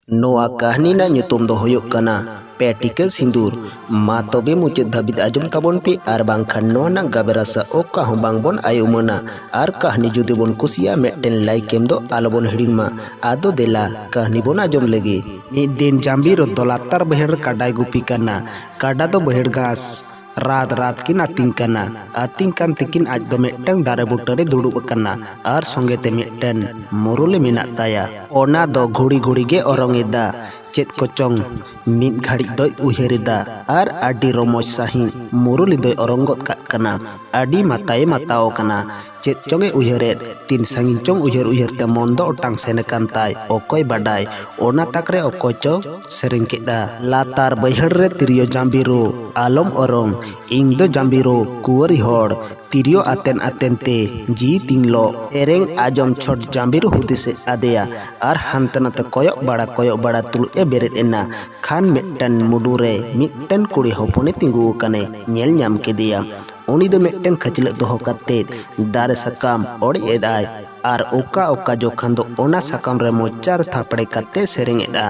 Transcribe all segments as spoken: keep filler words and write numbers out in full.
ᱱᱚᱣᱟ ᱠᱟᱹᱦᱱᱤ ᱨᱮᱱᱟᱜ ᱧᱩᱛᱩᱢ ᱫᱚ ᱦᱩᱭᱩᱜ ᱠᱟᱱᱟ ᱯᱮ ᱴᱤᱠᱟᱹ ᱥᱤᱸᱫᱩᱨ᱾ ᱢᱟ ᱛᱚᱵᱮ ᱢᱩᱪᱟᱹᱫ ᱫᱷᱟᱹᱵᱤᱡ ᱟᱸᱡᱚᱢ ᱛᱟᱵᱚᱱ ᱯᱮ, ᱟᱨ ᱵᱟᱝᱠᱷᱟᱱ ᱱᱚᱣᱟ ᱨᱮᱱᱟᱜ ᱜᱟᱵᱮ ᱨᱟᱥᱟ ᱚᱠᱟ ᱦᱚᱸ ᱵᱟᱝᱵᱚᱱ ᱟᱭ ᱩᱢᱟᱹᱱᱟ᱾ ᱟᱨ ᱠᱟᱹᱦᱱᱤ ᱡᱩᱫᱤ ᱵᱚᱱ ᱠᱩᱥᱤᱭᱟᱜᱼᱟ, ᱢᱤᱫᱴᱮᱱ ᱞᱟᱭᱤᱠ ᱮᱢ ᱫᱚ ᱟᱞᱚᱵᱚᱱ ᱦᱤᱲᱤᱧ ᱢᱟ᱾ ᱟᱫᱚ ᱫᱮᱞᱟ ᱠᱟᱹᱦᱱᱤ ᱵᱚᱱ ᱟᱸᱡᱚᱢ ᱞᱮᱜᱮ᱾ ᱢᱤᱫ ᱫᱤᱱ ᱡᱟᱢᱵᱤᱨ ᱫᱚ ᱞᱟᱛᱟᱨ ᱵᱟᱹᱭᱦᱟᱹᱲ ᱨᱮ ᱠᱟᱰᱟᱭ ᱜᱩᱯᱤ ᱠᱟᱱᱟ᱾ ᱠᱟᱰᱟ ᱫᱚ ᱵᱟᱹᱭᱦᱟᱹᱲ ᱜᱷᱟᱥ ᱨᱟᱫ ᱨᱟᱫ ᱠᱤᱱ ᱟᱹᱛᱤᱧ ᱠᱟᱱᱟ᱾ ᱟᱹᱛᱤᱧ ᱠᱟᱱ ᱛᱮᱠᱤᱱ ᱟᱡ ᱫᱚ ᱢᱤᱫᱴᱟᱝ ᱫᱟᱨᱮ ᱵᱩᱴᱟᱹᱨᱮ ᱫᱩᱲᱩᱵ ᱟᱠᱟᱱᱟ ᱟᱨ ᱥᱚᱸᱜᱮ ᱛᱮ ᱢᱤᱫᱴᱮᱱ ᱢᱩᱨᱩᱞᱤ ᱢᱮᱱᱟᱜ ᱛᱟᱭᱟ᱾ ᱚᱱᱟ ᱫᱚ ᱜᱷᱩᱲᱤ ᱜᱷᱩᱲᱤ ᱜᱮ ᱚᱨᱚᱝ ᱮᱫᱟ᱾ ᱪᱮᱫ ᱠᱚᱪᱚᱝ ᱢᱤᱫ ᱜᱷᱟᱹᱲᱤᱡ ᱫᱚᱭ ᱩᱭᱦᱟᱹᱨ ᱮᱫᱟ ᱟᱨ ᱟᱹᱰᱤ ᱨᱚᱢᱚᱡᱽ ᱥᱟᱺᱦᱤᱡ ᱢᱩᱨᱩᱞᱤ ᱫᱚᱭ ᱚᱨᱚᱝ ᱜᱚᱫ ᱠᱟᱜ ᱠᱟᱱᱟ᱾ ᱟᱹᱰᱤ ᱢᱟᱛᱟᱭᱮ ᱢᱟᱛᱟᱣ ᱟᱠᱟᱱᱟ᱾ ᱪᱮᱫ ᱪᱚᱝ ᱮ ᱩᱭᱦᱟᱹᱨᱮᱫ, ᱛᱤᱱ ᱥᱟᱺᱜᱤᱧ ᱪᱚᱝ ᱩᱭᱦᱟᱹᱨ ᱩᱭᱦᱟᱹᱨ ᱛᱮ ᱢᱚᱱ ᱫᱚ ᱚᱴᱟᱝ ᱥᱮᱱ ᱟᱠᱟᱱ ᱛᱟᱭ᱾ ᱚᱠᱚᱭ ᱵᱟᱰᱟᱭ ᱚᱱᱟ ᱛᱟᱠ ᱨᱮ ᱚᱠᱚᱭ ᱪᱚ ᱥᱮᱨᱮᱧ ᱠᱮᱫᱟ, "ᱞᱟᱛᱟᱨ ᱵᱟᱹᱭᱦᱟᱹᱲ ᱨᱮ ᱛᱤᱨᱭᱳ ᱡᱟᱢᱵᱤᱨᱩ, ᱟᱞᱚᱢ ᱚᱨᱚᱝ, ᱤᱧ ᱫᱚ ᱡᱟᱢᱵᱤᱨᱩ ᱠᱩᱣᱟᱹᱨᱤ ᱦᱚᱲ, ᱛᱤᱨᱭᱳ ᱟᱛᱮᱱ ᱟᱛᱮᱱ ᱛᱮ ᱡᱤᱣᱤ ᱛᱤᱧ ᱞᱚᱜ᱾" ᱥᱮᱨᱮᱧ ᱟᱸᱡᱚᱢ ᱪᱷᱚᱴ ᱡᱟᱢᱵᱤᱨᱩ ᱦᱩᱫᱤᱥ ᱦᱮᱡ ᱟᱫᱮᱭᱟ ᱟᱨ ᱦᱟᱱᱛᱮ ᱱᱟᱛᱮ ᱠᱚᱭᱚᱜ ᱵᱟᱲᱟ ᱠᱚᱭᱚᱜ ᱵᱟᱲᱟ ᱛᱩᱞᱩᱡ ᱮ ᱵᱮᱨᱮᱫ ᱮᱱᱟ᱾ ᱠᱷᱟᱱ ᱢᱤᱫᱴᱟᱝ ᱢᱩᱰᱩ ᱨᱮ ᱢᱤᱫᱴᱟᱝ ᱠᱩᱲᱤ ᱦᱚᱯᱚᱱᱮ ᱛᱤᱸᱜᱩ ᱟᱠᱟᱱᱮ ᱧᱮᱞ ᱧᱟᱢ ᱠᱮᱫᱮᱭᱟ᱾ ᱩᱱᱤ ᱫᱚ ᱢᱤᱫᱴᱮᱱ ᱠᱷᱟᱹᱪᱞᱟᱹᱜ ᱫᱚᱦᱚ ᱠᱟᱛᱮᱫ ᱫᱟᱨᱮ ᱥᱟᱠᱟᱢ ᱚᱲᱮᱡ ᱮᱫᱟᱭ ᱟᱨ ᱚᱠᱟ ᱚᱠᱟ ᱡᱚᱠᱷᱟᱱ ᱫᱚ ᱚᱱᱟ ᱥᱟᱠᱟᱢ ᱨᱮ ᱢᱚᱪᱟ ᱨᱮ ᱛᱷᱟᱯᱲᱮ ᱠᱟᱛᱮᱫ ᱥᱮᱨᱮᱧ ᱮᱫᱟ᱾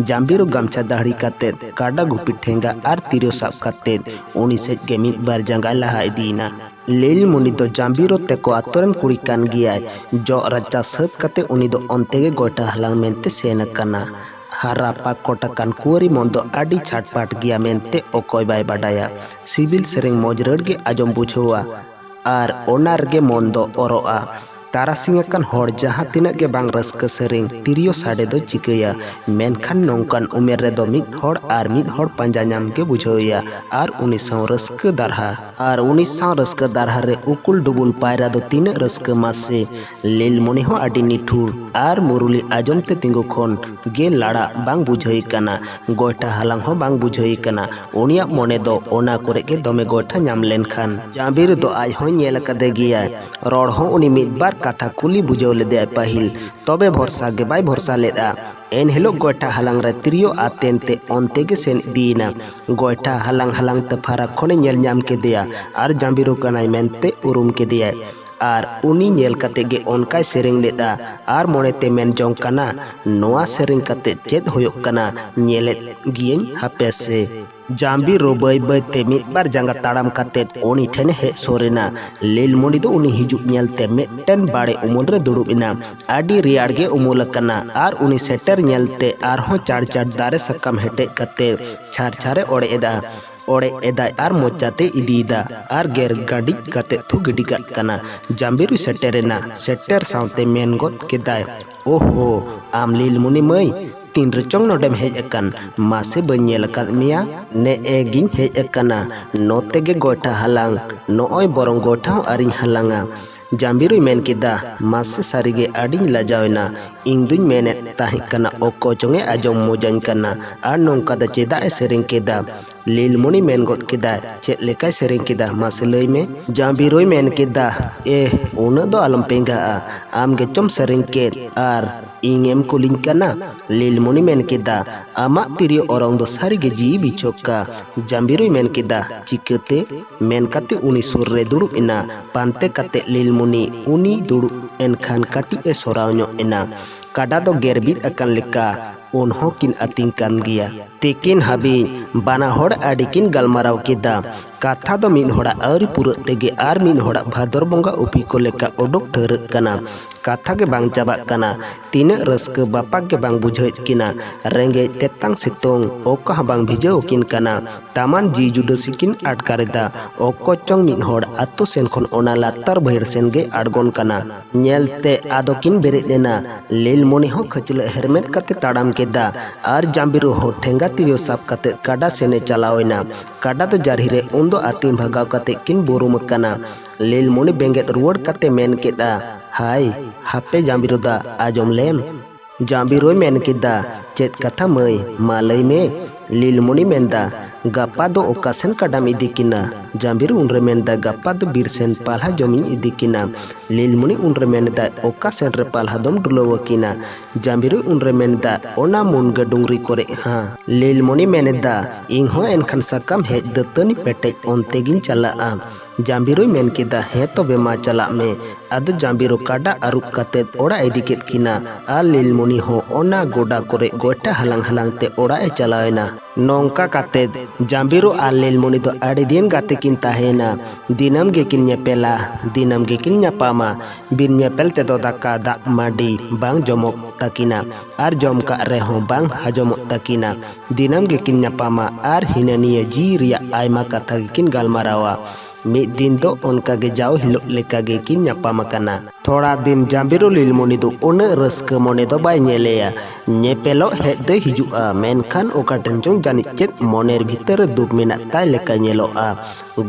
ᱡᱟᱢᱵᱤᱨᱩ ᱜᱟᱢᱪᱷᱟ ᱫᱟᱹᱦᱲᱤ ᱠᱟᱛᱮᱫ, ᱠᱟᱰᱟ ᱜᱩᱯᱤ ᱴᱷᱮᱸᱜᱟ ᱟᱨ ᱛᱤᱨᱭᱳ ᱥᱟᱵ ᱠᱟᱛᱮᱫ ᱩᱱᱤ ᱥᱮᱡ ᱜᱮ ᱢᱤᱫ ᱵᱟᱨ ᱡᱟᱸᱜᱟᱭ ᱞᱟᱦᱟ ᱤᱫᱤᱭᱮᱱᱟ᱾ ᱞᱤᱞᱢᱩᱱᱤ ᱫᱚ ᱡᱟᱢᱵᱤᱨᱩ ᱛᱮᱠᱚ ᱟᱛᱳ ᱨᱮᱱ ᱠᱩᱲᱤ ᱠᱟᱱ ᱜᱮᱭᱟᱭ᱾ ᱡᱚᱜ ᱨᱟᱪᱟ ᱥᱟᱹᱛ ᱠᱟᱛᱮᱫ ᱩᱱᱤ ᱫᱚ ᱚᱱᱛᱮ ᱜᱮ ᱜᱚᱭᱴᱷᱟ ᱦᱟᱞᱟᱝ ᱢᱮᱱᱛᱮ ᱥᱮᱱ ᱟᱠᱟᱱᱟ᱾ ᱦᱟᱨᱟ ᱯᱟᱠᱚᱴ ᱟᱠᱟᱱ ᱠᱩᱣᱟᱹᱨᱤ ᱢᱚᱱ ᱫᱚ ᱟᱹᱰᱤ ᱪᱷᱟᱴᱯᱟᱴ ᱜᱮᱭᱟ ᱢᱮᱱᱛᱮ ᱚᱠᱚᱭ ᱵᱟᱭ ᱵᱟᱰᱟᱭᱟ᱾ ᱥᱤᱵᱤᱞ ᱥᱮᱨᱮᱧ ᱢᱚᱡᱽ ᱨᱟᱹᱲ ᱜᱮ ᱟᱸᱡᱚᱢ ᱵᱩᱡᱷᱟᱹᱣᱟ ᱟᱨ ᱚᱱᱟ ᱨᱮᱜᱮ ᱢᱚᱱ ᱫᱚ ᱚᱨᱚᱜᱼᱟ᱾ ᱛᱟᱨᱟᱥᱤᱧ ᱟᱠᱟᱱ ᱦᱚᱲ ᱡᱟᱦᱟᱸ ᱛᱤᱱᱟᱹᱜ ᱜᱮ ᱵᱟᱝ ᱨᱟᱹᱥᱠᱟᱹ ᱥᱮᱨᱮᱧ ᱛᱤᱨᱭᱳ ᱥᱟᱰᱮ ᱫᱚ ᱪᱤᱠᱟᱹᱭᱟ, ᱢᱮᱱᱠᱷᱟᱱ ᱱᱚᱝᱠᱟᱱ ᱩᱢᱮᱨ ᱨᱮᱫᱚ ᱢᱤᱫ ᱦᱚᱲ ᱟᱨ ᱢᱤᱫ ᱦᱚᱲ ᱯᱟᱸᱡᱟ ᱧᱟᱢ ᱜᱮ ᱵᱩᱡᱷᱟᱹᱣᱮᱭᱟ ᱟᱨ ᱩᱱᱤ ᱥᱟᱶ ᱨᱟᱹᱥᱠᱟᱹ ᱫᱟᱨᱦᱟ᱾ ᱟᱨ ᱩᱱᱤ ᱥᱟᱶ ᱨᱟᱹᱥᱠᱟᱹ ᱫᱟᱨᱦᱟ ᱨᱮ ᱩᱠᱩᱞ ᱰᱩᱵᱩᱞ ᱯᱟᱭᱨᱟ ᱫᱚ ᱛᱤᱱᱟᱹᱜ ᱨᱟᱹᱥᱠᱟᱹ ᱢᱟᱥᱮ᱾ ᱞᱤᱞᱢᱩᱱᱤ ᱦᱚᱸ ᱟᱹᱰᱤ ᱱᱤᱴᱷᱩᱨ ᱟᱨ ᱢᱩᱨᱩᱞᱤ ᱟᱸᱡᱚᱢ ᱛᱮ ᱛᱤᱸᱜᱩ ᱠᱷᱚᱱ ᱜᱮ ᱞᱟᱲᱟᱜ ᱵᱟᱝ ᱵᱩᱡᱷᱟᱹᱣ ᱠᱟᱱᱟ, ᱜᱚᱭᱴᱷᱟ ᱦᱟᱞᱟᱝ ᱦᱚᱸ ᱵᱟᱝ ᱵᱩᱡᱷᱟᱹᱣ ᱠᱟᱱᱟ᱾ ᱩᱱᱤᱭᱟᱜ ᱢᱚᱱᱮ ᱫᱚ ᱚᱱᱟ ᱠᱚᱨᱮ ᱜᱮ ᱫᱚᱢᱮ ᱜᱚᱭᱴᱷᱟ ᱧᱟᱢ ᱞᱮᱱᱠᱷᱟᱱ᱾ ᱡᱟᱢᱵᱤᱨ ᱫᱚ ᱟᱡ ᱦᱚᱸᱭ ᱧᱮᱞ ᱟᱠᱟᱫᱮ ᱜᱮᱭᱟᱭ, ᱨᱚᱲ ᱦᱚᱸ ᱩᱱᱤ ᱢᱤᱫ ᱵᱟᱨ ᱠᱟᱛᱷᱟ ᱠᱩᱞᱤ ᱵᱩᱡᱷᱟᱹᱣ ᱞᱮᱫᱮᱭᱟᱭ ᱯᱟᱹᱦᱤᱞ, ᱛᱚᱵᱮ ᱵᱷᱚᱨᱥᱟ ᱜᱮ ᱵᱟᱭ ᱵᱷᱚᱨᱥᱟ ᱞᱮᱫᱼᱟ᱾ ᱮᱱᱦᱤᱞᱳᱜ ᱜᱚᱭᱴᱷᱟ ᱦᱟᱞᱟᱝ ᱨᱮ ᱛᱤᱨᱭᱳ ᱟᱛᱮᱱ ᱛᱮ ᱚᱱᱛᱮ ᱜᱮ ᱥᱮᱱ ᱤᱫᱤᱭᱮᱱᱟ᱾ ᱜᱚᱭᱴᱷᱟ ᱦᱟᱞᱟᱝ ᱦᱟᱞᱟᱝ ᱛᱮ ᱯᱷᱟᱨᱟᱠ ᱠᱷᱚᱱᱮ ᱧᱮᱞ ᱧᱟᱢ ᱠᱮᱫᱮᱭᱟ ᱟᱨ ᱡᱟᱢᱵᱤᱨᱩ ᱠᱟᱱᱟᱭ ᱢᱮᱱᱛᱮ ᱩᱨᱩᱢ ᱠᱮᱫᱮᱭᱟᱭ᱾ ᱟᱨ ᱩᱱᱤ ᱧᱮᱞ ᱠᱟᱛᱮ ᱜᱮ ᱚᱱᱠᱟᱭ ᱥᱮᱨᱮᱧ ᱞᱮᱫᱼᱟ ᱟᱨ ᱢᱚᱱᱮᱛᱮ ᱢᱮᱱ ᱡᱚᱝ ᱠᱟᱱᱟ, ᱱᱚᱣᱟ ᱥᱮᱨᱮᱧ ᱠᱟᱛᱮ ᱪᱮᱫ ᱦᱩᱭᱩᱜ ᱠᱟᱱᱟ, ᱧᱮᱞᱮᱫ ᱜᱤᱭᱟᱹᱧ ᱦᱟᱯᱮ ᱥᱮ᱾ ᱡᱟᱢᱵᱤᱨᱩ ᱵᱟᱹᱭ ᱵᱟᱹᱭ ᱛᱮ ᱢᱤᱫ ᱵᱟᱨ ᱡᱟᱸᱜᱟ ᱛᱟᱲᱟᱢ ᱠᱟᱛᱮ ᱩᱱᱤ ᱴᱷᱮᱱᱮ ᱦᱮᱡ ᱥᱩᱨ ᱮᱱᱟ᱾ ᱞᱤᱞᱢᱚᱱᱤ ᱫᱚ ᱩᱱᱤ ᱦᱤᱡᱩᱜ ᱧᱮᱞᱛᱮ ᱢᱤᱫᱴᱮᱱ ᱵᱟᱲᱮ ᱩᱢᱩᱞ ᱨᱮ ᱫᱩᱲᱩᱵ ᱮᱱᱟ᱾ ᱟᱹᱰᱤ ᱨᱮᱭᱟᱲ ᱜᱮ ᱩᱢᱩᱞ ᱟᱠᱟᱱᱟ ᱟᱨ ᱩᱱᱤ ᱥᱮᱴᱮᱨ ᱧᱮᱞᱛᱮ ᱟᱨᱦᱚᱸ ᱪᱟᱲ ᱪᱟᱲ ᱫᱟᱨᱮ ᱥᱟᱠᱟᱢ ᱦᱮᱴᱮᱡ ᱠᱟᱛᱮ ᱪᱷᱟᱨ ᱪᱷᱟᱨᱮ ᱚᱲᱮᱡ ᱮᱫᱟ᱾ ᱚᱲᱮᱡ ᱮᱫᱟᱭ ᱟᱨ ᱢᱚᱪᱟᱛᱮ ᱤᱫᱤᱭᱮᱫᱟ ᱟᱨ ᱜᱮᱨ ᱜᱟᱹᱰᱤᱡ ᱠᱟᱛᱮ ᱛᱷᱩ ᱜᱤᱰᱤ ᱠᱟᱜ ᱠᱟᱱᱟ᱾ ᱡᱟᱢᱵᱤᱨᱩᱭ ᱥᱮᱴᱮᱨᱮᱱᱟ᱾ ᱥᱮᱴᱮᱨ ᱥᱟᱶᱛᱮ ᱢᱮᱱ ᱜᱚᱫ ᱠᱮᱫᱟᱭ, ᱳᱦᱳ, ᱟᱢ ᱞᱤᱞᱢᱚᱱᱤ ᱢᱟᱹᱭ, ᱛᱤᱱ ᱨᱮᱪᱚᱝ ᱱᱚᱰᱮᱢ ᱦᱮᱡ ᱟᱠᱟᱱ? ᱢᱟᱥᱮ, ᱵᱟᱹᱧ ᱧᱮᱞ ᱟᱠᱟᱫ ᱢᱮᱭᱟ᱾ ᱱᱮᱜᱼᱮ ᱜᱤᱧ ᱦᱮᱡ ᱟᱠᱟᱱᱟ ᱱᱚᱛᱮ ᱜᱮ ᱜᱚᱭᱴᱷᱟ ᱦᱟᱞᱟᱝ᱾ ᱱᱚᱜᱼᱚᱭ ᱵᱚᱨᱚᱝ ᱜᱚᱭᱴᱷᱟ ᱦᱚᱸ ᱟᱹᱨᱤᱧ ᱦᱟᱞᱟᱝᱟ᱾ ᱡᱟᱢᱵᱤᱨᱩᱭ ᱢᱮᱱ ᱠᱮᱫᱟ, ᱢᱟᱥᱮ, ᱥᱟᱹᱨᱤᱜᱮ ᱟᱹᱰᱤᱧ ᱞᱟᱡᱟᱣ ᱮᱱᱟ᱾ ᱤᱧ ᱫᱩᱧ ᱢᱮᱱᱮᱫ ᱛᱟᱦᱮᱸ ᱠᱟᱱᱟ ᱚᱠᱚᱭ ᱪᱚᱝ ᱮ ᱟᱸᱡᱚᱢ ᱢᱚᱡᱟᱧ ᱠᱟᱱᱟ ᱟᱨ ᱱᱚᱝᱠᱟ ᱫᱚ ᱪᱮᱫᱟᱜ ᱮ ᱥᱮᱨᱮᱧ ᱠᱮᱫᱟ? ᱞᱤᱞᱢᱚᱱᱤ ᱢᱮᱱ ᱜᱚᱫ ᱠᱮᱫᱟ, ᱪᱮᱫ ᱞᱮᱠᱟᱭ ᱥᱮᱨᱮᱧ ᱠᱮᱫᱟ, ᱢᱟᱥᱮ ᱞᱟᱹᱭ ᱢᱮ᱾ ᱡᱟᱢᱵᱤᱨᱩᱭ ᱢᱮᱱ ᱠᱮᱫᱟ, ᱮᱦ, ᱩᱱᱟᱹᱜ ᱫᱚ ᱟᱞᱚᱢ ᱯᱮᱸᱜᱟᱜᱼᱟ, ᱟᱢ ᱜᱮᱪᱚᱢ ᱥᱮᱨᱮᱧ ᱠᱮᱫ ᱟᱨ ᱤᱧᱮᱢ ᱠᱩᱞᱤᱧ ᱠᱟᱱᱟ? ᱞᱤᱞᱢᱚᱱᱤ ᱢᱮᱱ ᱠᱮᱫᱟ, ᱟᱢᱟᱜ ᱛᱤᱨᱭᱳ ᱚᱨᱚᱝ ᱫᱚ ᱥᱟᱹᱨᱤᱜᱮ ᱡᱤᱣᱤ ᱵᱤᱪᱷᱚᱠᱟ᱾ ᱡᱟᱢᱵᱤᱨᱩᱭ ᱢᱮᱱ ᱠᱮᱫᱟ, ᱪᱤᱠᱟᱹᱛᱮ? ᱢᱮᱱ ᱠᱟᱛᱮ ᱩᱱᱤ ᱥᱩᱨ ᱨᱮ ᱫᱩᱲᱩᱵ ᱮᱱᱟ᱾ ᱯᱟᱱᱛᱮ ᱠᱟᱛᱮ ᱞᱤᱞᱢᱚᱱᱤ ᱩᱱᱤ ᱫᱩᱲᱩᱵ ᱮᱱ ᱠᱷᱟᱱ ᱠᱟᱹᱴᱤᱡ ᱮ ᱥᱚᱨᱟᱣ ᱧᱚᱜ ᱮᱱᱟ᱾ ᱠᱟᱰᱟ ᱫᱚ ᱜᱮᱨ ᱵᱤᱫ ᱟᱠᱟᱱ ᱞᱮᱠᱟ ᱩᱱ ᱦᱚᱸ ᱠᱤᱱ ᱟᱹᱛᱤᱧ ᱠᱟᱱ ᱜᱮᱭᱟ᱾ ᱛᱤᱠᱤᱱ ᱦᱟᱹᱵᱤᱡ ᱵᱟᱱᱟ ᱦᱚᱲ ᱟᱹᱰᱤ ᱠᱤᱱ ᱜᱟᱞᱢᱟᱨᱟᱣ ᱠᱮᱫᱟ᱾ ᱠᱟᱛᱷᱟ ᱫᱚ ᱢᱤᱫ ᱦᱚᱲᱟᱜ ᱟᱹᱣᱨᱤ ᱯᱩᱨᱟᱹᱜ ᱛᱮᱜᱮ ᱟᱨ ᱢᱤᱫ ᱦᱚᱲᱟᱜ ᱵᱷᱟᱫᱚᱨ ᱵᱚᱸᱜᱟ ᱩᱯᱤ ᱠᱚ ᱞᱮᱠᱟ ᱩᱰᱩᱠ ᱴᱷᱟᱹᱨᱟᱹᱜ ᱠᱟᱱᱟ᱾ ᱠᱟᱛᱷᱟ ᱜᱮ ᱵᱟᱝ ᱪᱟᱵᱟᱜ ᱠᱟᱱᱟ᱾ ᱛᱤᱱᱟᱹᱜ ᱨᱟᱹᱥᱠᱟᱹ ᱵᱟᱯᱟᱠ ᱜᱮ ᱵᱟᱝ ᱵᱩᱡᱷᱟᱹᱣᱮᱫ ᱠᱤᱱᱟ᱾ ᱨᱮᱸᱜᱮᱡ ᱛᱮᱛᱟᱝ ᱥᱤᱛᱩᱝ ᱚᱠᱟ ᱦᱚᱸ ᱵᱟᱝ ᱵᱷᱤᱡᱟᱹᱣ ᱟᱹᱠᱤᱱ ᱠᱟᱱᱟ᱾ ᱛᱟᱢᱟᱱ ᱡᱤᱣᱤ ᱡᱩᱰᱟᱹᱥᱤ ᱠᱤᱱ ᱟᱴᱠᱟᱨ ᱮᱫᱟ᱾ ᱚᱠᱚᱭ ᱪᱚᱝ ᱢᱤᱫ ᱦᱚᱲ ᱟᱛᱳ ᱥᱮᱱ ᱠᱷᱚᱱ ᱚᱱᱟ ᱞᱟᱛᱟᱨ ᱵᱟᱹᱭᱦᱟᱹᱲ ᱥᱮᱱ ᱜᱮ ᱟᱬᱜᱚᱱ ᱠᱟᱱᱟ᱾ ᱧᱮᱞᱛᱮ ᱟᱫᱚ ᱠᱤᱱ ᱵᱮᱨᱮᱫ ᱮᱱᱟ᱾ ᱞᱤᱞᱢᱚᱱᱤ ᱦᱚᱸ ᱠᱷᱟᱹᱪᱞᱟᱹᱜ ᱦᱮᱨᱢᱮᱫ ᱠᱟᱛᱮ ᱛᱟᱲᱟᱢ ᱠᱮᱫᱟ ᱟᱨ ᱡᱟᱢᱵᱤᱨᱩ ᱦᱚᱸ ᱴᱷᱮᱸᱜᱟ ᱛᱤᱨᱭᱳ ᱥᱟᱵ ᱠᱟᱛᱮ ᱠᱟᱰᱟ ᱥᱮᱱᱮ ᱪᱟᱞᱟᱣ ᱮᱱᱟ᱾ ᱠᱟᱰᱟ ᱫᱚ ᱡᱟᱨᱦᱤ ᱨᱮ ᱩᱱᱫᱚ ᱟᱹᱛᱤᱧ ᱵᱷᱟᱜᱟᱣ ᱠᱟᱛᱮ ᱠᱤᱱ ᱵᱩᱨᱩᱢ ᱟᱠᱟᱱᱟ᱾ ᱞᱤᱞᱢᱚᱱᱤ ᱵᱮᱸᱜᱮᱫ ᱨᱩᱣᱟᱹᱲ ᱠᱟᱛᱮ ᱢᱮᱱ ᱠᱮᱫᱼᱟ, ᱦᱟᱭ, ᱦᱟᱯᱮ ᱡᱟᱢᱵᱤᱨᱩ ᱫᱟ, ᱟᱸᱡᱚᱢ ᱞᱮᱢ᱾ ᱡᱟᱢᱵᱤᱨᱩᱭ ᱢᱮᱱ ᱠᱮᱫᱟ, ᱪᱮᱫ ᱠᱟᱛᱷᱟ ᱢᱟᱹᱭ, ᱢᱟ ᱞᱟᱹᱭ ᱢᱮ᱾ ᱞᱤᱞᱢᱚᱱᱤ ᱢᱮᱱᱫᱟ, ᱜᱟᱯᱟ ᱫᱚ ᱚᱠᱟ ᱥᱮᱱ ᱠᱟᱰᱟᱢ ᱤᱫᱤ ᱠᱤᱱᱟ? ᱡᱟᱢᱵᱤᱨᱩ ᱩᱱᱨᱮ ᱢᱮᱱᱫᱟ, ᱜᱟᱯᱟ ᱫᱚ ᱵᱤᱨ ᱥᱮᱱ ᱯᱟᱞᱦᱟ ᱡᱚᱢᱤᱧ ᱤᱫᱤ ᱠᱤᱱᱟ᱾ ᱞᱤᱞᱢᱩᱱᱤ ᱩᱱᱨᱮ ᱢᱮᱱᱫᱟᱭ, ᱚᱠᱟ ᱥᱮᱱ ᱨᱮ ᱯᱟᱞᱦᱟ ᱫᱚᱢ ᱰᱩᱞᱟᱹᱣ ᱟᱹᱠᱤᱱᱟ? ᱡᱟᱢᱵᱤᱨᱩ ᱩᱱᱨᱮ ᱢᱮᱱᱫᱟ, ᱚᱱᱟ ᱢᱩᱱᱜᱟᱹ ᱰᱩᱝᱨᱤ ᱠᱚᱨᱮ ᱦᱟᱸ᱾ ᱞᱤᱞᱢᱩᱱᱤ ᱢᱮᱱᱮᱫᱟ, ᱤᱧ ᱦᱚᱸ ᱮᱱᱠᱷᱟᱱ ᱥᱟᱠᱟᱢ ᱦᱮᱡ ᱫᱟᱹᱛᱟᱹᱱᱤ ᱯᱮᱴᱮᱡ ᱚᱱᱛᱮ ᱜᱤᱧ ᱪᱟᱞᱟᱜᱼᱟ᱾ ᱡᱟᱢᱵᱤᱨᱩᱭ ᱢᱮᱱ ᱠᱮᱫᱟ, ᱦᱮᱸ ᱛᱚᱵᱮ ᱢᱟ ᱪᱟᱞᱟᱜ ᱢᱮ᱾ ᱟᱫᱚ ᱡᱟᱢᱵᱤᱨᱩ ᱠᱟᱰᱟ ᱟᱹᱨᱩᱵ ᱠᱟᱛᱮᱫ ᱚᱲᱟᱜ ᱤᱫᱤ ᱠᱮᱫ ᱠᱤᱱᱟ ᱟᱨ ᱞᱤᱞᱢᱩᱱᱤ ᱦᱚᱸ ᱚᱱᱟ ᱜᱚᱰᱟ ᱠᱚᱨᱮ ᱜᱚᱭᱴᱷᱟ ᱦᱟᱞᱟᱝ ᱦᱟᱞᱟᱝ ᱛᱮ ᱚᱲᱟᱜ ᱮ ᱪᱟᱞᱟᱣ ᱮᱱᱟ᱾ ᱱᱚᱝᱠᱟ ᱠᱟᱛᱮᱫ ᱡᱟᱢᱵᱤᱨᱩ ᱟᱨ ᱞᱤᱞᱢᱩᱱᱤ ᱫᱚ ᱟᱹᱰᱤ ᱫᱤᱱ ᱜᱟᱛᱮ ᱠᱤᱱ ᱛᱟᱦᱮᱸᱭᱮᱱᱟ᱾ ᱫᱤᱱᱟᱹᱢ ᱜᱮᱠᱤᱱ ᱧᱮᱯᱮᱞᱟ, ᱫᱤᱱᱟᱹᱢ ᱜᱮᱠᱤᱱ ᱧᱟᱯᱟᱢᱟ᱾ ᱵᱤᱱ ᱧᱮᱯᱮᱞ ᱛᱮᱫᱚ ᱫᱟᱠᱟ ᱫᱟᱜ ᱢᱟᱹᱰᱤ ᱵᱟᱝ ᱡᱚᱢᱚᱜ ᱛᱟᱹᱠᱤᱱᱟ ᱟᱨ ᱡᱚᱢ ᱠᱟᱜ ᱨᱮᱦᱚᱸ ᱵᱟᱝ ᱦᱟᱡᱚᱢᱚᱜ ᱛᱟᱹᱠᱤᱱᱟ᱾ ᱫᱤᱱᱟᱹᱢ ᱜᱮᱠᱤᱱ ᱧᱟᱯᱟᱢᱟ ᱟᱨ ᱦᱤᱱᱟᱹ ᱱᱤᱭᱟᱹ ᱡᱤᱣᱤ ᱨᱮᱭᱟᱜ ᱟᱭᱢᱟ ᱠᱟᱛᱷᱟ ᱜᱮᱠᱤᱱ ᱜᱟᱞᱢᱟᱨᱟᱣᱟ᱾ ᱢᱤᱫ ᱫᱤᱱ ᱫᱚ ᱚᱱᱠᱟ ᱜᱮ ᱡᱟᱣ ᱦᱤᱞᱳᱜ ᱞᱮᱠᱟ ᱜᱮᱠᱤᱱ ᱧᱟᱯᱟᱢ ᱟᱠᱟᱱᱟ᱾ ᱛᱷᱚᱲᱟ ᱫᱤᱱ ᱡᱟᱢᱵᱤᱨᱩ ᱞᱤᱞᱢᱩᱱᱤ ᱫᱚ ᱩᱱᱟᱹᱜ ᱨᱟᱹᱥᱠᱟᱹ ᱢᱚᱱᱮ ᱫᱚ ᱵᱟᱭ ᱧᱮᱞᱮᱭᱟ᱾ ᱧᱮᱯᱮᱞᱚᱜ ᱦᱮᱡ ᱫᱚᱭ ᱦᱤᱡᱩᱜᱼᱟ, ᱢᱮᱱᱠᱷᱟᱱ ᱚᱠᱟ ᱴᱷᱮᱱ ᱪᱚᱝ ᱡᱟᱹᱱᱤᱡ ᱪᱮᱫ ᱢᱚᱱᱮᱨ ᱵᱷᱤᱛᱟᱹᱨ ᱨᱮ ᱫᱩᱠ ᱢᱮᱱᱟᱜ ᱛᱟᱭ ᱞᱮᱠᱟ ᱧᱮᱞᱚᱜᱼᱟ᱾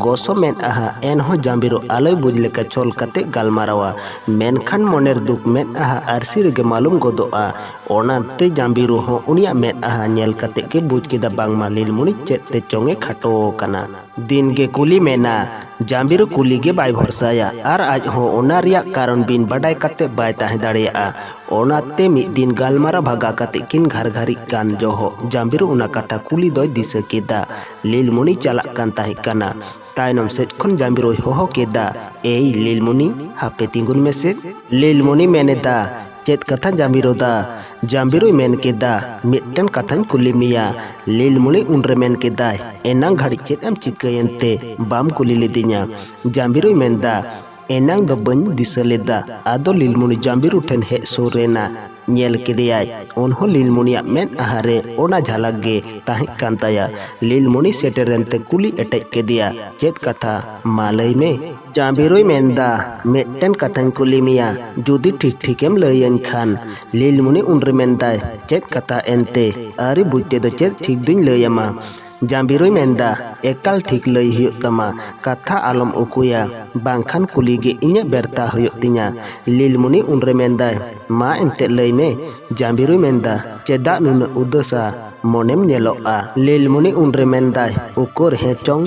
ᱜᱚᱥᱚ ᱢᱮᱫ ᱟᱦᱟ ᱮᱱᱦᱚᱸ ᱡᱟᱢᱵᱤᱨᱩ ᱟᱞᱚᱭ ᱵᱩᱡᱽ ᱞᱮᱠᱟ ᱪᱷᱚᱞ ᱠᱟᱛᱮ ᱜᱟᱞᱢᱟᱨᱟᱣᱟ, ᱢᱮᱱᱠᱷᱟᱱ ᱢᱚᱱᱮᱨ ᱫᱩᱠ ᱢᱮᱫ ᱟᱦᱟ ᱟᱹᱨᱥᱤ ᱨᱮᱜᱮ ᱢᱟᱞᱚᱢ ᱜᱚᱫᱚᱜᱼᱟ᱾ ᱚᱱᱟᱛᱮ ᱡᱟᱢᱵᱤᱨᱩ ᱦᱚᱸ ᱩᱱᱤᱭᱟᱜ ᱢᱮᱫ ᱟᱦᱟ ᱧᱮᱞ ᱠᱟᱛᱮ ᱜᱮ ᱵᱩᱡᱽ ᱠᱮᱫᱟ ᱵᱟᱝᱢᱟ ᱞᱤᱞᱢᱩᱱᱤ ᱪᱮᱫ ᱛᱮ ᱪᱚᱝ ᱮ ᱠᱷᱟᱴᱚ ᱟᱠᱟᱱᱟ᱾ ᱫᱤᱱ ᱜᱮ ᱠᱩᱞᱤ ᱢᱮᱱᱟ, ᱡᱟᱢᱵᱤᱨᱩ ᱠᱩᱞᱤ ᱜᱮ ᱵᱟᱭ ᱵᱷᱚᱨᱥᱟᱭᱟ ᱟᱨ ᱟᱡ ᱦᱚᱸ ᱚᱱᱟ ᱨᱮᱭᱟᱜ ᱠᱟᱨᱚᱱ ᱵᱤᱱ ᱵᱟᱰᱟᱭ ᱠᱟᱛᱮ ᱵᱟᱭ ᱛᱟᱦᱮᱸ ᱫᱟᱲᱮᱭᱟᱜᱼᱟ᱾ ᱚᱱᱟᱛᱮ ᱢᱤᱫ ᱫᱤᱱ ᱜᱟᱞᱢᱟᱨᱟᱣ ᱵᱷᱟᱜᱟ ᱠᱟᱛᱮ ᱠᱤᱱ ᱜᱷᱟᱨ ᱜᱷᱟᱹᱨᱤᱜ ᱠᱟᱱ ᱡᱚᱦᱚᱜ ᱡᱟᱢᱵᱤᱨᱩ ᱚᱱᱟ ᱠᱟᱛᱷᱟ ᱠᱩᱞᱤ ᱫᱚᱭ ᱫᱤᱥᱟᱹ ᱠᱮᱫᱟ᱾ ᱞᱤᱞᱢᱩᱱᱤ ᱪᱟᱞᱟᱜ ᱠᱟᱱ ᱛᱟᱦᱮᱸ ᱠᱟᱱᱟ᱾ ᱛᱟᱭᱱᱚᱢ ᱥᱮᱫ ᱠᱷᱚᱱ ᱡᱟᱢᱵᱤᱨᱩᱭ ᱦᱚᱦᱚ ᱠᱮᱫᱟ, ᱮᱭ ᱞᱤᱞᱢᱩᱱᱤ, ᱦᱟᱯᱮ ᱛᱤᱸᱜᱩᱱ ᱢᱮᱥᱮ᱾ ᱞᱤᱞᱢᱩᱱᱤ ᱢᱮᱱᱮᱫᱟ, ᱪᱮᱫ ᱠᱟᱛᱷᱟ ᱡᱟᱢᱵᱤᱨᱩ ᱫᱟ? ᱡᱟᱢᱵᱤᱨᱩᱭ ᱢᱮᱱ ᱠᱮᱫᱟ, ᱢᱤᱫᱴᱮᱱ ᱠᱟᱛᱷᱟᱧ ᱠᱩᱞᱤ ᱢᱮᱭᱟ᱾ ᱞᱤᱞᱢᱩᱱᱤ ᱩᱱᱨᱮ ᱢᱮᱱ ᱠᱮᱫᱟᱭ, ᱮᱱᱟᱝ ᱜᱷᱟᱹᱲᱤᱡ ᱪᱮᱫ ᱮᱢ ᱪᱤᱠᱟᱹᱭᱮᱱ ᱛᱮ ᱵᱟᱢ ᱠᱩᱞᱤ ᱞᱤᱫᱤᱧᱟ? ᱡᱟᱢᱵᱤᱨᱩᱭ ᱢᱮᱱᱫᱟ, ᱮᱱᱟᱝ ᱫᱚ ᱵᱟᱹᱧ ᱫᱤᱥᱟᱹ ᱞᱮᱫᱟ᱾ ᱟᱫᱚ ᱞᱤᱞᱢᱩᱱᱤ ᱡᱟᱢᱵᱤᱨᱩ ᱴᱷᱮᱱ ᱦᱮᱡ ᱥᱩᱨ ᱮᱱᱟ᱾ ᱧᱮᱞ ᱠᱮᱫᱮᱭᱟᱭ, ᱩᱱᱦᱚᱸ ᱞᱤᱞᱢᱩᱱᱤᱭᱟᱜ ᱢᱮᱫ ᱟᱦᱟᱨᱮ ᱚᱱᱟ ᱡᱷᱟᱞᱟᱠ ᱜᱮ ᱛᱟᱦᱮᱸ ᱠᱟᱱ ᱛᱟᱭᱟ᱾ ᱞᱤᱞᱢᱩᱱᱤ ᱥᱮᱴᱮᱨᱮᱱ ᱛᱮ ᱠᱩᱞᱤ ᱮᱴᱮᱡ ᱠᱮᱫᱮᱭᱟ, ᱪᱮᱫ ᱠᱟᱛᱷᱟ? ᱢᱟ ᱞᱟᱹᱭ ᱢᱮ᱾ ᱡᱟᱢᱵᱤᱨᱩᱭ ᱢᱮᱱᱫᱟ, ᱢᱤᱫᱴᱮᱱ ᱠᱟᱛᱷᱟᱧ ᱠᱩᱞᱤ ᱢᱮᱭᱟ, ᱡᱩᱫᱤ ᱴᱷᱤᱠ ᱴᱷᱤᱠᱮᱢ ᱞᱟᱹᱭᱟᱹᱧ ᱠᱷᱟᱱ᱾ ᱞᱤᱞᱢᱩᱱᱤ ᱩᱱᱨᱮ ᱢᱮᱱᱫᱟᱭ, ᱪᱮᱫ ᱠᱟᱛᱷᱟ ᱮᱱᱛᱮ? ᱟᱹᱣᱨᱤ ᱵᱩᱡᱽ ᱛᱮᱫᱚ ᱪᱮᱫ ᱴᱷᱤᱠ ᱫᱩᱧ ᱞᱟᱹᱭ ᱟᱢᱟ? ᱡᱟᱢᱵᱤᱨᱩᱭ ᱢᱮᱱᱫᱟ, ᱮᱠᱟᱞ ᱴᱷᱤᱠ ᱞᱟᱹᱭ ᱦᱩᱭᱩᱜ ᱛᱟᱢᱟ, ᱠᱟᱛᱷᱟ ᱟᱞᱚᱢ ᱩᱠᱩᱭᱟ, ᱵᱟᱝᱠᱷᱟᱱ ᱠᱩᱞᱤ ᱜᱮ ᱤᱧᱟᱹᱜ ᱵᱮᱨᱛᱷᱟ ᱦᱩᱭᱩᱜ ᱛᱤᱧᱟ᱾ ᱞᱤᱞᱢᱩᱱᱤ ᱩᱱᱨᱮ ᱢᱮᱱᱫᱟᱭ, ᱢᱟ ᱮᱱᱛᱮᱫ ᱞᱟᱹᱭ ᱢᱮ᱾ ᱡᱟᱢᱵᱤᱨᱩᱭ ᱢᱮᱱᱫᱟ, ᱪᱮᱫᱟᱜ ᱱᱩᱱᱟᱹᱜ ᱩᱫᱟᱹᱥᱟ ᱢᱚᱱᱮᱢ ᱧᱮᱞᱚᱜᱼᱟ? ᱞᱤᱞᱢᱩᱱᱤ ᱩᱱᱨᱮ ᱢᱮᱱᱫᱟᱭ, ᱩᱠᱩᱨ ᱦᱮᱸ ᱪᱚᱝ,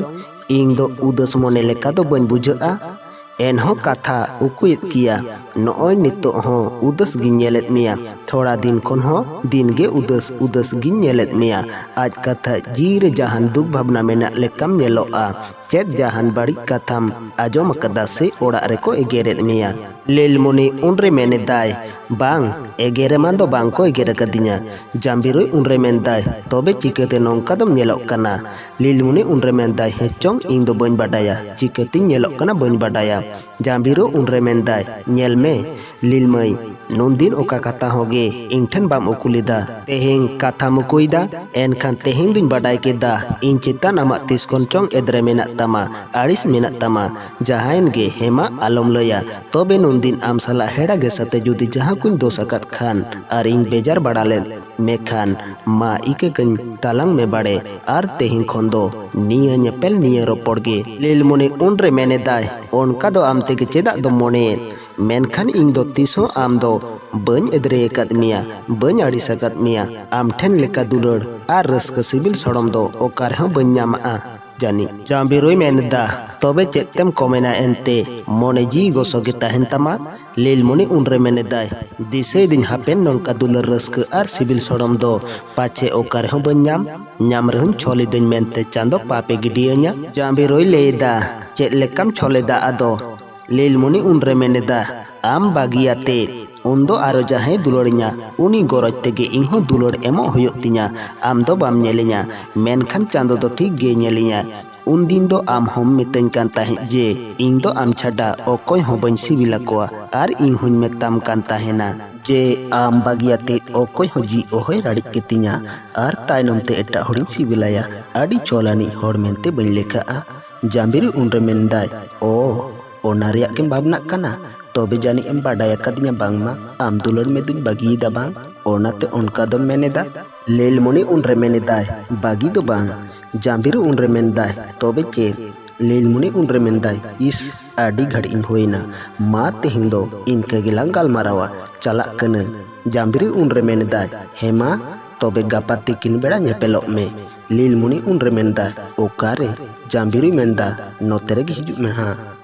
ᱤᱧ ᱫᱚ ᱩᱫᱟᱹᱥ ᱢᱚᱱᱮ ᱞᱮᱠᱟ ᱫᱚ ᱵᱟᱹᱧ ᱵᱩᱡᱷᱟᱹᱜᱼᱟ᱾ ᱮᱱᱦᱚᱸ ᱠᱟᱛᱷᱟ ᱩᱠᱩᱭᱮᱫ ᱜᱮᱭᱟ᱾ ᱱᱚᱜᱼᱚᱭ ᱱᱤᱛᱚᱜ ᱦᱚᱸ ᱩᱫᱟᱹᱥ ᱜᱤᱧ ᱧᱮᱞᱮᱫ ᱢᱮᱭᱟ᱾ ᱛᱷᱚᱲᱟ ᱫᱤᱱ ᱠᱷᱚᱱ ᱦᱚᱸ ᱫᱤᱱ ᱜᱮ ᱩᱫᱟᱹᱥ ᱩᱫᱟᱹᱥ ᱜᱤᱧ ᱧᱮᱞᱮᱫ ᱢᱮᱭᱟ᱾ ᱟᱡ ᱠᱟᱛᱷᱟ ᱡᱤᱣᱤ ᱨᱮ ᱡᱟᱦᱟᱱ ᱫᱩᱠ ᱵᱷᱟᱵᱽᱱᱟ ᱢᱮᱱᱟᱜ ᱞᱮᱠᱟᱢ ᱧᱮᱞᱚᱜᱼᱟ᱾ ᱪᱮᱫ ᱡᱟᱦᱟᱱ ᱵᱟᱹᱲᱤᱡ ᱠᱟᱛᱷᱟᱢ ᱟᱸᱡᱚᱢ ᱟᱠᱟᱫᱟ ᱥᱮ ᱚᱲᱟᱜ ᱨᱮᱠᱚ ᱮᱜᱮᱨᱮᱫ ᱢᱮᱭᱟ? ᱞᱤᱞᱢᱩᱱᱤ ᱩᱱᱨᱮ ᱢᱮᱱᱮᱫᱟᱭ, ᱵᱟᱝ, ᱮᱜᱮᱨ ᱮᱢᱟᱱ ᱫᱚ ᱵᱟᱝ ᱠᱚ ᱮᱜᱮᱨ ᱟᱠᱟᱫᱤᱧᱟ᱾ ᱡᱟᱢᱵᱤᱨᱩᱭ ᱩᱱᱨᱮ ᱢᱮᱱᱫᱟᱭ, ᱛᱚᱵᱮ ᱪᱤᱠᱟᱹᱛᱮ ᱱᱚᱝᱠᱟ ᱫᱚᱢ ᱧᱮᱞᱚᱜ ᱠᱟᱱᱟ? ᱞᱤᱞᱢᱩᱱᱤ ᱩᱱᱨᱮ ᱢᱮᱱᱫᱟᱭ, ᱦᱮᱸ ᱪᱚᱝ, ᱤᱧ ᱫᱚ ᱵᱟᱹᱧ ᱵᱟᱰᱟᱭᱟ, ᱪᱤᱠᱟᱹᱛᱤᱧ ᱧᱮᱞᱚᱜ ᱠᱟᱱᱟ ᱵᱟᱹᱧ ᱵᱟᱰᱟᱭᱟ᱾ ᱡᱟᱢᱵᱤᱨᱩ ᱩᱱᱨᱮ ᱢᱮᱱᱫᱟᱭ, ᱧᱮᱞ ᱢᱮ ᱞᱤᱞᱢᱟᱹᱭ, ᱱᱩᱱᱫᱤᱱ ᱚᱠᱟ ᱠᱟᱛᱷᱟ ᱦᱚᱸ ᱜᱮ ᱤᱧ ᱴᱷᱮᱱ ᱵᱟᱢ ᱩᱠᱩ ᱞᱮᱫᱟ, ᱛᱮᱦᱮᱧ ᱠᱟᱛᱷᱟᱢ ᱩᱠᱩᱭᱮᱫᱟ᱾ ᱮᱱᱠᱷᱟᱱ ᱛᱮᱦᱮᱧ ᱫᱩᱧ ᱵᱟᱰᱟᱭ ᱠᱮᱫᱟ ᱤᱧ ᱪᱮᱛᱟᱱ ᱟᱢᱟᱜ ᱛᱤᱥ ᱠᱷᱚᱱ ᱪᱚᱝ ᱮᱫᱽᱨᱮ ᱢᱮᱱᱟᱜ ᱛᱟᱢᱟ, ᱟᱹᱲᱤᱥ ᱢᱮᱱᱟᱜ ᱛᱟᱢᱟ᱾ ᱡᱟᱦᱟᱸᱭᱮᱱ ᱜᱮ, ᱦᱮᱢᱟ ᱟᱞᱚᱢ ᱞᱟᱹᱭᱟ᱾ ᱛᱚᱵᱮ ᱱᱩᱱᱫᱤᱱ ᱟᱢ ᱥᱟᱞᱟᱜ ᱦᱮᱲᱟ ᱜᱮᱥᱟᱛᱮ ᱡᱩᱫᱤ ᱡᱟᱦᱟᱸ ᱠᱚᱧ ᱫᱳᱥ ᱟᱠᱟᱫ ᱠᱷᱟᱱ ᱟᱨ ᱤᱧ ᱵᱮᱡᱟᱨ ᱵᱟᱲᱟ ᱞᱮᱫ ᱢᱮᱠᱷᱟᱱ ᱢᱟ ᱤᱠᱟᱹ ᱠᱟᱹᱧ ᱛᱟᱞᱟᱝ ᱢᱮ ᱵᱟᱲᱮ, ᱟᱨ ᱛᱮᱦᱮᱧ ᱠᱷᱚᱱ ᱫᱚ ᱱᱤᱭᱟᱹ ᱧᱮᱯᱮᱞ ᱱᱤᱭᱟᱹ ᱨᱚᱯᱚᱲ ᱜᱮ᱾ ᱞᱤᱞᱢᱩᱱᱤ ᱩᱱᱨᱮ ᱢᱮᱱᱮᱫᱟᱭ, ᱚᱱᱠᱟ ᱫᱚ ᱟᱢ ᱛᱮᱜᱮ ᱪᱮᱫᱟᱜ ᱫᱚᱢ ᱢᱚᱱᱮᱭᱮᱫ? ᱢᱮᱱᱠᱷᱟᱱ ᱤᱧ ᱫᱚ ᱛᱤᱥ ᱦᱚᱸ ᱟᱢ ᱫᱚ ᱵᱟᱹᱧ ᱮᱫᱽᱨᱮ ᱟᱠᱟᱫ ᱢᱮᱭᱟ, ᱵᱟᱹᱧ ᱟᱹᱲᱤᱥ ᱟᱠᱟᱫ ᱢᱮᱭᱟ᱾ ᱟᱢ ᱴᱷᱮᱱ ᱞᱮᱠᱟ ᱫᱩᱞᱟᱹᱲ ᱟᱨ ᱨᱟᱹᱥᱠᱟᱹ ᱥᱤᱵᱤᱞ ᱥᱚᱲᱚᱢ ᱫᱚ ᱚᱠᱟ ᱨᱮᱦᱚᱸ ᱵᱟᱹᱧ ᱧᱟᱢᱟᱜᱼᱟ᱾ ᱡᱟᱹᱱᱤᱡ᱾ ᱡᱟᱢᱵᱤᱨᱩᱭ ᱢᱮᱱ ᱮᱫᱟ, ᱛᱚᱵᱮ ᱪᱮᱫ ᱛᱮᱢ ᱠᱚᱢᱮᱱᱟ ᱮᱱᱛᱮ? ᱢᱚᱱᱮ ᱡᱤᱣᱤ ᱜᱚᱥᱚ ᱜᱮ ᱛᱟᱦᱮᱱ ᱛᱟᱢᱟ᱾ ᱞᱤᱞᱢᱩᱱᱤ ᱩᱱᱨᱮ ᱢᱮᱱ ᱮᱫᱟᱭ, ᱫᱤᱥᱟᱹᱭᱫᱟᱹᱧ ᱦᱟᱯᱮᱱ ᱱᱚᱝᱠᱟ ᱫᱩᱞᱟᱹᱲ ᱨᱟᱹᱥᱠᱟᱹ ᱟᱨ ᱥᱤᱵᱤᱞ ᱥᱚᱲᱚᱢ ᱫᱚ ᱯᱟᱪᱷᱮ ᱚᱠᱟ ᱨᱮᱦᱚᱸ ᱵᱟᱹᱧ ᱧᱟᱢ, ᱧᱟᱢ ᱨᱮᱦᱚᱸᱧ ᱪᱷᱚᱞ ᱤᱫᱟᱹᱧ ᱢᱮᱱᱛᱮ ᱪᱟᱸᱫᱚ ᱯᱟᱯᱮ ᱜᱤᱰᱤᱭᱟᱹᱧᱟ᱾ ᱡᱟᱢᱵᱤᱨᱩᱭ ᱞᱟᱹᱭ ᱮᱫᱟ, ᱪᱮᱫ ᱞᱮᱠᱟᱢ ᱪᱷᱚᱞ ᱮᱫᱟ ᱟᱫᱚ? ᱞᱤᱞᱢᱩᱱᱤ ᱩᱱᱨᱮ ᱢᱮᱱ ᱮᱫᱟ, ᱟᱢ ᱵᱟᱹᱜᱤᱭᱟᱛᱮ ᱩᱱᱫᱚ ᱟᱨᱚ ᱡᱟᱦᱟᱸᱭ ᱫᱩᱞᱟᱹᱲᱤᱧᱟ, ᱩᱱᱤ ᱜᱚᱨᱚᱡᱽ ᱛᱮᱜᱮ ᱤᱧ ᱦᱚᱸ ᱫᱩᱞᱟᱹᱲ ᱮᱢᱚᱜ ᱦᱩᱭᱩᱜ ᱛᱤᱧᱟ᱾ ᱟᱢ ᱫᱚ ᱵᱟᱢ ᱧᱮᱞᱤᱧᱟ, ᱢᱮᱱᱠᱷᱟᱱ ᱪᱟᱸᱫᱚ ᱫᱚ ᱴᱷᱤᱠ ᱜᱮᱭ ᱧᱮᱞᱤᱧᱟ᱾ ᱩᱱᱫᱤᱱ ᱫᱚ ᱟᱢ ᱦᱚᱸᱢ ᱢᱤᱛᱟᱹᱧ ᱠᱟᱱ ᱛᱟᱦᱮᱸᱫ ᱡᱮ ᱤᱧ ᱫᱚ ᱟᱢ ᱪᱷᱟᱰᱟ ᱚᱠᱚᱭ ᱦᱚᱸ ᱵᱟᱹᱧ ᱥᱤᱵᱤᱞ ᱟᱠᱚᱣᱟ, ᱟᱨ ᱤᱧ ᱦᱚᱸᱧ ᱢᱮᱛᱟᱢ ᱠᱟᱱ ᱛᱟᱦᱮᱱᱟ ᱡᱮ ᱟᱢ ᱵᱟᱹᱜᱤᱭᱟᱛᱮ ᱚᱠᱚᱭ ᱦᱚᱸ ᱡᱤᱣᱤ ᱚᱦᱚᱭ ᱨᱟᱲᱮᱡ ᱠᱮᱛᱤᱧᱟ, ᱟᱨ ᱛᱟᱭᱱᱚᱢ ᱛᱮ ᱮᱴᱟᱜ ᱦᱚᱲᱤᱧ ᱥᱤᱵᱤᱞᱟᱭᱟ᱾ ᱟᱹᱰᱤ ᱪᱚᱞᱟᱱᱤᱡ ᱦᱚᱲ ᱢᱮᱱᱛᱮ ᱵᱟᱹᱧ ᱞᱮᱠᱷᱟᱜᱼᱟ᱾ ᱡᱟᱢᱵᱤᱨᱤ ᱩᱱᱨᱮ ᱢᱮᱱᱫᱟᱭ, ᱚ, ᱚᱱᱟ ᱨᱮᱭᱟᱜ ᱜᱮᱢ ᱵᱷᱟᱵᱽᱱᱟᱜ ᱠᱟᱱᱟ? ᱛᱚᱵᱮ ᱡᱟᱹᱱᱤᱡ ᱮᱢ ᱵᱟᱰᱟᱭ ᱟᱠᱟᱫᱤᱧᱟ ᱵᱟᱝᱢᱟ ᱟᱢ ᱫᱩᱞᱟᱹᱲ ᱢᱮ ᱫᱩᱧ ᱵᱟᱹᱜᱤᱭᱮᱫᱟ ᱵᱟᱝ? ᱚᱱᱟᱛᱮ ᱚᱱᱠᱟ ᱫᱚᱢ ᱢᱮᱱ ᱮᱫᱟ? ᱞᱤᱞᱢᱚᱱᱤ ᱩᱱᱨᱮ ᱢᱮᱱ ᱮᱫᱟᱭ, ᱵᱟᱹᱜᱤ ᱫᱚ ᱵᱟᱝ, ᱡᱟᱢᱵᱤᱨᱩ ᱩᱱᱨᱮ ᱢᱮᱱᱫᱟᱭ, ᱛᱚᱵᱮ ᱪᱮᱫ? ᱞᱤᱞᱢᱩᱱᱤ ᱩᱱᱨᱮ ᱢᱮᱱᱫᱟᱭ, ᱤᱥ, ᱟᱹᱰᱤ ᱜᱷᱟᱹᱲᱤᱡ ᱤᱧ ᱦᱩᱭᱱᱟ, ᱢᱟ ᱛᱮᱦᱮᱧ ᱫᱚ ᱤᱱᱠᱟᱹ ᱜᱮᱞᱟᱝ ᱜᱟᱞᱢᱟᱨᱟᱣᱟ, ᱪᱟᱞᱟᱜ ᱠᱟᱹᱱᱟᱹᱧ᱾ ᱡᱟᱢᱵᱤᱨᱩ ᱩᱱᱨᱮ ᱢᱮᱱᱫᱟᱭ, ᱦᱮᱸ ᱢᱟ, ᱛᱚᱵᱮ ᱜᱟᱯᱟ ᱛᱤᱠᱤᱱ ᱵᱮᱲᱟ ᱧᱮᱯᱮᱞᱚᱜ ᱢᱮ᱾ ᱞᱤᱞᱢᱩᱱᱤ ᱩᱱᱨᱮ ᱢᱮᱱᱫᱟᱭ, ᱚᱠᱟᱨᱮ? ᱡᱟᱢᱵᱤᱨᱩᱭ ᱢᱮᱱᱫᱟ, ᱱᱚᱛᱮ ᱨᱮᱜᱮ ᱦᱤᱡᱩᱜ ᱢᱮ ᱦᱟᱸᱜ᱾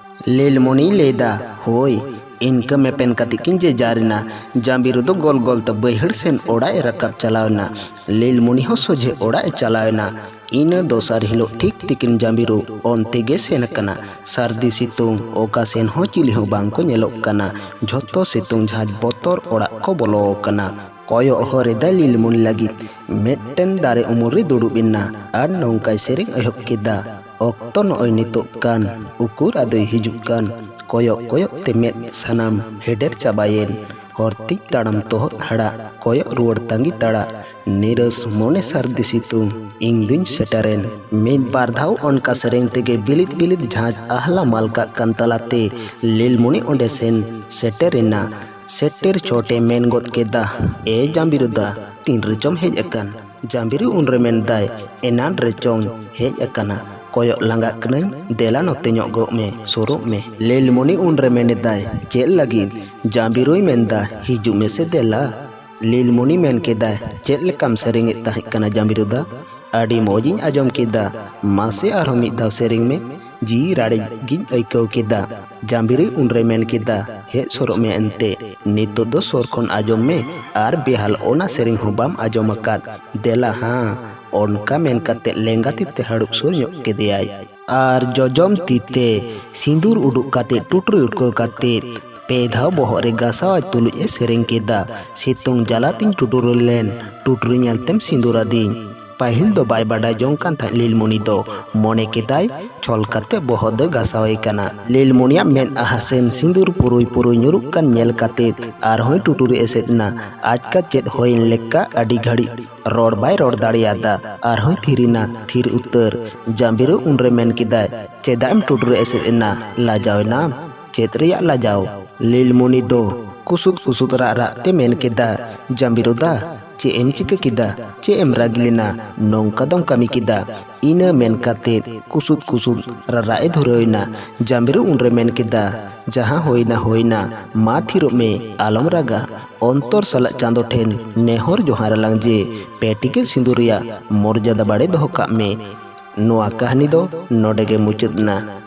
ᱞᱤᱞᱢᱩᱱᱤᱭ ᱞᱟᱹᱭᱫᱟ, ᱦᱳᱭ, ᱤᱱᱠᱟᱹ ᱢᱮᱯᱮᱱ ᱠᱟᱛᱮ ᱠᱤᱱ ᱡᱮᱡᱟᱨ ᱮᱱᱟ᱾ ᱡᱟᱢᱵᱤᱨᱩ ᱫᱚ ᱜᱚᱞ ᱜᱚᱞ ᱛᱮ ᱵᱟᱹᱭᱦᱟᱹᱲ ᱥᱮᱱ ᱚᱲᱟᱜ ᱮ ᱨᱟᱠᱟᱵ ᱪᱟᱞᱟᱣ ᱮᱱᱟ᱾ ᱞᱤᱞᱢᱩᱱᱤ ᱦᱚᱸ ᱥᱚᱡᱷᱮ ᱚᱲᱟᱜ ᱮ ᱪᱟᱞᱟᱣ ᱮᱱᱟ᱾ ᱤᱱᱟᱹ ᱫᱚᱥᱟᱨ ᱦᱤᱞᱳᱜ ᱴᱷᱤᱠ ᱛᱤᱠᱤᱱ ᱡᱟᱢᱵᱤᱨᱩ ᱚᱱᱛᱮ ᱜᱮ ᱥᱮᱱ ᱟᱠᱟᱱᱟ᱾ ᱥᱟᱹᱨᱫᱤ ᱥᱤᱛᱩᱝ, ᱚᱠᱟ ᱥᱮᱱ ᱦᱚᱸ ᱪᱤᱞᱤ ᱦᱚᱸ ᱵᱟᱝ ᱠᱚ ᱧᱮᱞᱚᱜ ᱠᱟᱱᱟ᱾ ᱡᱷᱚᱛᱚ ᱥᱤᱛᱩᱝ ᱡᱷᱟᱡᱽ ᱵᱚᱛᱚᱨ ᱚᱲᱟᱜ ᱠᱚ ᱵᱚᱞᱚ ᱟᱠᱟᱱᱟ᱾ ᱠᱚᱭᱚᱜ ᱦᱚᱨ ᱮᱫᱟᱭ ᱞᱤᱞᱢᱩᱱᱤ ᱞᱟᱹᱜᱤᱫ᱾ ᱢᱤᱫᱴᱮᱱ ᱫᱟᱨᱮ ᱩᱢᱩᱞ ᱨᱮ ᱫᱩᱲᱩᱵ ᱮᱱᱟ ᱟᱨ ᱱᱚᱝᱠᱟᱭ ᱥᱮᱨᱮᱧ ᱮᱦᱚᱵ ᱠᱮᱫᱟ, ᱚᱠᱛᱚ ᱱᱚᱜᱼᱚᱭ ᱱᱤᱛᱚᱜ ᱠᱟᱱ, ᱩᱠᱩᱨ ᱟᱫᱚᱭ ᱦᱤᱡᱩᱜ ᱠᱟᱱ᱾ ᱠᱚᱭᱚᱜ ᱠᱚᱭᱚᱜ ᱛᱮ ᱢᱮᱫ ᱥᱟᱱᱟᱢ ᱦᱮᱰᱮᱨ ᱪᱟᱵᱟᱭᱮᱱ᱾ ᱦᱚᱨ ᱛᱤᱧ ᱛᱟᱲᱟᱢ ᱛᱚᱦᱚᱫ ᱦᱟᱲᱟᱜ, ᱠᱚᱭᱚᱜ ᱨᱩᱣᱟᱹᱲ ᱛᱟᱸᱜᱤ ᱛᱟᱲᱟᱜ᱾ ᱱᱤᱨᱟᱹᱥ ᱢᱚᱱᱮ ᱥᱟᱹᱨᱫᱤ ᱥᱤᱛᱩᱝ, ᱤᱧ ᱫᱩᱧ ᱥᱮᱴᱮᱨᱮᱱ᱾ ᱢᱤᱫ ᱵᱟᱨ ᱫᱷᱟᱣ ᱚᱱᱠᱟ ᱥᱮᱨᱮᱧ ᱛᱮᱜᱮ ᱵᱤᱞᱤᱫ ᱵᱤᱞᱤᱫ ᱡᱷᱟᱸᱡ ᱟᱦᱞᱟ ᱢᱟᱞᱠᱟᱜ ᱠᱟᱱ ᱛᱟᱞᱟᱛᱮ ᱞᱤᱞᱢᱩᱱᱤ ᱚᱸᱰᱮ ᱥᱮᱱ ᱥᱮᱴᱮᱨ ᱮᱱᱟ᱾ ᱥᱮᱴᱮᱨ ᱪᱷᱚᱴᱮ ᱢᱮᱱ ᱜᱚᱫ ᱠᱮᱫᱟ, ᱮ ᱡᱟᱢᱵᱤᱨᱩ ᱫᱟ, ᱛᱤᱱ ᱨᱮᱪᱚᱢ ᱦᱮᱡ ᱟᱠᱟᱱ? ᱡᱟᱢᱵᱤᱨᱩ ᱩᱱᱨᱮ ᱢᱮᱱᱫᱟᱭ, ᱮᱱᱟᱱ ᱨᱮᱪᱚᱝ ᱦᱮᱡ ᱟᱠᱟᱱᱟ, ᱠᱚᱭᱚᱜ ᱞᱟᱸᱜᱟᱜ ᱠᱟᱹᱱᱟᱹᱧ, ᱫᱮᱞᱟ ᱱᱚᱛᱮ ᱧᱚᱜᱚᱜ ᱢᱮ, ᱥᱩᱨᱩᱜ ᱢᱮ᱾ ᱞᱤᱞᱢᱩᱱᱤ ᱩᱱᱨᱮ ᱢᱮᱱᱮᱫᱟᱭ, ᱪᱮᱫ ᱞᱟᱹᱜᱤᱫ? ᱡᱟᱢᱵᱤᱨᱩᱭ ᱢᱮᱱᱫᱟ, ᱦᱤᱡᱩᱜ ᱢᱮᱥᱮ ᱫᱮᱞᱟ᱾ ᱞᱤᱞᱢᱩᱱᱤ ᱢᱮᱱ ᱠᱮᱫᱟᱭ, ᱪᱮᱫ ᱞᱮᱠᱟᱢ ᱥᱮᱨᱮᱧᱮᱫ ᱛᱟᱦᱮᱸ ᱠᱟᱱᱟ ᱡᱟᱢᱵᱤᱨᱩ ᱫᱟ? ᱟᱹᱰᱤ ᱢᱚᱡᱽ ᱤᱧ ᱟᱸᱡᱚᱢ ᱠᱮᱫᱟ, ᱢᱟᱥᱮ ᱟᱨᱦᱚᱸ ᱢᱤᱫ ᱫᱷᱟᱣ ᱥᱮᱨᱮᱧ ᱢᱮ, ᱡᱤᱣᱤ ᱨᱟᱲᱮᱡ ᱜᱤᱧ ᱟᱹᱭᱠᱟᱹᱣ ᱠᱮᱫᱟ᱾ ᱡᱟᱢᱵᱤᱨᱩ ᱩᱱᱨᱮ ᱢᱮᱱ ᱠᱮᱫᱟ, ᱦᱮᱡ ᱥᱩᱨᱚᱜ ᱢᱮ ᱮᱱᱛᱮ, ᱱᱤᱛᱚᱜ ᱫᱚ ᱥᱩᱨ ᱠᱷᱚᱱ ᱟᱸᱡᱚᱢ ᱢᱮ ᱟᱨ ᱵᱮᱦᱟᱞ ᱚᱱᱟ ᱥᱮᱨᱮᱧ ᱦᱚᱸ ᱵᱟᱢ ᱟᱸᱡᱚᱢ ᱟᱠᱟᱫ, ᱫᱮᱞᱟ ᱦᱟᱸ᱾ ᱚᱱᱠᱟ ᱢᱮᱱ ᱠᱟᱛᱮ ᱞᱮᱸᱜᱟ ᱛᱤ ᱛᱮ ᱦᱟᱹᱲᱩᱵ ᱥᱩᱨ ᱧᱚᱜ ᱠᱮᱫᱮᱭᱟᱭ ᱟᱨ ᱡᱚᱡᱚᱢ ᱛᱤ ᱛᱮ ᱥᱤᱸᱫᱩᱨ ᱩᱰᱩᱠ ᱠᱟᱛᱮ ᱴᱩᱴᱨᱤ ᱩᱴᱠᱟᱹᱣ ᱠᱟᱛᱮ ᱯᱮ ᱫᱷᱟᱣ ᱵᱚᱦᱚᱜ ᱨᱮ ᱜᱟᱥᱟᱣ ᱟᱡ ᱛᱩᱞᱩᱡ ᱮ ᱥᱮᱨᱮᱧ ᱠᱮᱫᱟ, ᱥᱤᱛᱩᱝ ᱡᱟᱞᱟᱛᱤᱧ ᱴᱩᱴᱩᱨ ᱞᱮᱱ, ᱴᱩᱴᱨᱤ ᱧᱮᱞᱛᱮᱢ ᱥᱤᱸᱫᱩᱨ ᱟᱫᱤᱧ᱾ ᱯᱟᱹᱦᱤᱞ ᱫᱚ ᱵᱟᱭ ᱵᱟᱰᱟᱭ ᱡᱚᱝ ᱠᱟᱱ ᱛᱟᱦᱮᱸᱫ ᱞᱤᱞᱢᱩᱱᱤ ᱫᱚ᱾ ᱢᱚᱱᱮ ᱠᱮᱫᱟᱭ ᱪᱷᱚᱞ ᱠᱟᱛᱮ ᱵᱚᱦᱚᱜ ᱫᱚᱭ ᱜᱟᱥᱟᱣ ᱟᱭ ᱠᱟᱱᱟ᱾ ᱞᱤᱞᱢᱩᱱᱤᱭᱟᱜ ᱢᱮᱫ ᱟᱦᱟ ᱥᱮᱱ ᱥᱤᱸᱫᱩᱨ ᱯᱩᱨᱩᱭ ᱯᱩᱨᱩᱭ ᱧᱩᱨᱩᱜ ᱠᱟᱱ ᱧᱮᱞ ᱠᱟᱛᱮ ᱟᱨᱦᱚᱸᱭ ᱴᱩᱴᱩᱨ ᱮᱥᱮᱫ ᱮᱱᱟ᱾ ᱟᱪᱠᱟ ᱪᱮᱫ ᱦᱩᱭᱮᱱ ᱞᱮᱠᱟ ᱟᱹᱰᱤ ᱜᱷᱟᱹᱲᱤᱡ ᱨᱚᱲ ᱵᱟᱭ ᱨᱚᱲ ᱫᱟᱲᱮᱭᱟᱫᱟ᱾ ᱟᱨᱦᱚᱸᱭ ᱛᱷᱤᱨ ᱮᱱᱟ, ᱛᱷᱤᱨ ᱩᱛᱟᱹᱨ᱾ ᱡᱟᱢᱵᱤᱨᱩ ᱩᱱᱨᱮ ᱢᱮᱱ ᱠᱮᱫᱟᱭ, ᱪᱮᱫᱟᱜ ᱮᱢ ᱴᱩᱴᱩᱨ ᱮᱥᱮᱫ ᱮᱱᱟ? ᱞᱟᱡᱟᱣ ᱮᱱᱟᱢ? ᱪᱮᱫ ᱨᱮᱭᱟᱜ ᱞᱟᱡᱟᱣ? ᱞᱤᱞᱢᱩᱱᱤ ᱫᱚ ᱠᱩᱥᱩᱫ ᱠᱩᱥᱩᱫ ᱨᱟᱜ ᱨᱟᱜ ᱛᱮ ᱢᱮᱱ ᱠᱮᱫᱟ, ᱡᱟᱢᱵᱤᱨᱩ ᱫᱟ, ᱪᱮᱫ ᱮᱢ ᱪᱤᱠᱟᱹ ᱠᱮᱫᱟ? ᱪᱮᱫ ᱮᱢ ᱨᱟᱹᱜᱤ ᱞᱮᱱᱟ? ᱱᱚᱝᱠᱟ ᱫᱚᱢ ᱠᱟᱹᱢᱤ ᱠᱮᱫᱟ?" ᱤᱱᱟᱹ ᱢᱮᱱ ᱠᱟᱛᱮ ᱠᱩᱥᱩᱫ ᱠᱩᱥᱩᱫ ᱨᱟᱨᱟᱜ ᱮ ᱫᱷᱩᱨᱟᱹᱣ ᱮᱱᱟ᱾ ᱡᱟᱢᱵᱽᱨᱩ ᱩᱱᱨᱮ ᱢᱮᱱ ᱠᱮᱫᱟ, "ᱡᱟᱦᱟᱸ ᱦᱩᱭᱱᱟ ᱦᱩᱭᱱᱟ, ᱢᱟ ᱛᱷᱤᱨᱚᱜ ᱢᱮ, ᱟᱞᱚᱢ ᱨᱟᱜᱟ᱾ ᱚᱱᱛᱚᱨ ᱥᱟᱞᱟᱜ ᱪᱟᱸᱫᱚ ᱴᱷᱮᱱ ᱱᱮᱦᱚᱨ ᱡᱚᱦᱟᱨ ᱟᱞᱟᱝ ᱡᱮ ᱯᱮ ᱴᱤᱠᱟᱹ ᱥᱤᱸᱫᱩᱨ ᱨᱮᱭᱟᱜ ᱢᱚᱨᱡᱟᱫᱟ ᱵᱟᱲᱮ ᱫᱚᱦᱚ ᱠᱟᱜ ᱢᱮ᱾ ᱱᱚᱣᱟ ᱠᱟᱹᱦᱱᱤ ᱫᱚ ᱱᱚᱰᱮ ᱜᱮ ᱢᱩᱪᱟᱹᱫ ᱮᱱᱟ᱾